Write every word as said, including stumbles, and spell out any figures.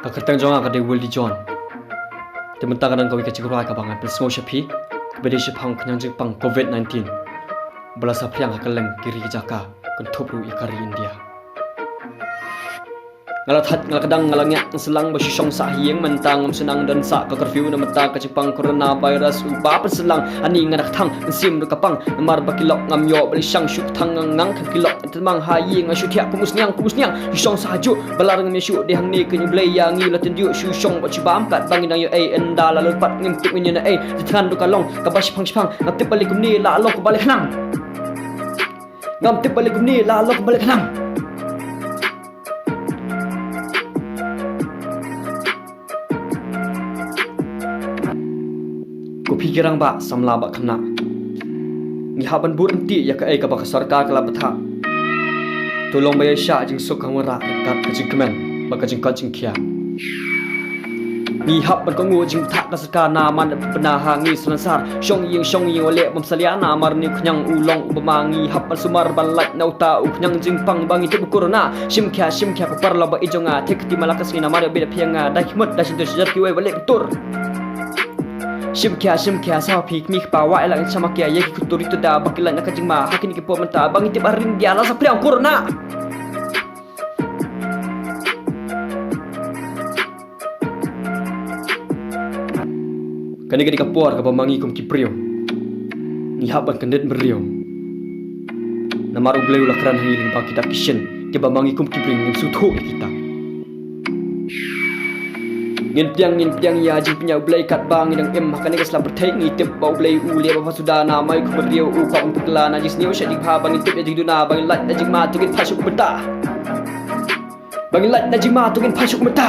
Ka kyrteng jong nga ka dei Wildy John. Te mynta ka dang kawei ka jingrwai kaba ngan pynsngew sha phi, kaba dei shaphang ka jingjingpang covid nineteen ba la saphriang ha kylleng ki ri ki jaka, kynthup ruh ïa ka ri India. Nga la thait, nga la kdang, nga la ngiah, nga syllang ba shu shong sah ha ïing, mynta ngam shu nang don sah ka curfew namar ka jingpang corona virus uba pynsyllang. Ani nga da kthang, mynsiem ruh ka pang, namar ba ki lok ngam ïoh ban ïashang, shu kthang ngang ngang khlem ki lok. Tymmen ha ïing nga shu thiah kum u sniang, kum u sniang. Shu shong sah hajuh, ba la rung ïa shu dei hangne, kynmaw Blei ïa ngi la tynjuh, shu shong bad shu bam, katba ngi dang ïoh ei, ynda la lut pat ngim tip ngin ïoh ei. Jingthngan ruh ka long kaba shiphang shiphang, ngam tip balei kumne la long kaba leh khnang. Ngam tip balei kumne la long kaba leh khnang. Ko phi ki rangbah samla bad khynnah, ngi hap ban bud ryntih ïa kaei kaba ka sorkar ka la bthah. To long ba ïaishah jingsuk ka wanrah ryngkat ka jingkmen bad ka jingkoit jingkhiah. Ngi hap ban kohnguh jingbthah ka sorkar namar ba pynbna ha ngi salonsar. Shong ïing shong ïing wat leh bym salia namar une u khñiang u long uba ma. Ngi hap ban sumar ban lait na uta u khñiang jingpang ba ngi tip u corona. Shim khia shim khia ko paralok ba ïeit jong nga, thik kti ma la ka sngi namar ïa ba ïeit da phi ïa nga, da khmut da shyntur sha jar kiwei wat leh kyntur. Shim khia shim khia, sa phi kmie kpa, wat ïa la ngin shah ma ki ïa ki kyntur ïa ki da ba ki lait na ka jingma ha kine ki por mynta ba ngi tip ha ri India la saphriang corona. Kane ka dei ka por kaba ma ngi kum ki briew ngi hap ban kyndit briew. Namar U Blei u la kren ha ngi lyngba ki kitab ki shin, kiba ma ngi kum ki briew ngin sngewthuh ïa kita. Ngin pdiang, ngin pdiang ïa jingpynïaid U Blei katba ngi dang im ha kane ka sla pyrthei. Ngi tip ba U Blei u leh ba pha suda, namar u kum briew u kwah ban pynkylla na jingsniew sha jingbha, ba ngin tip ïa jingduna, ba ngin lait na jingma to ngin phai suk mynta. Ba ngin lait na jingma to ngin phai suk mynta.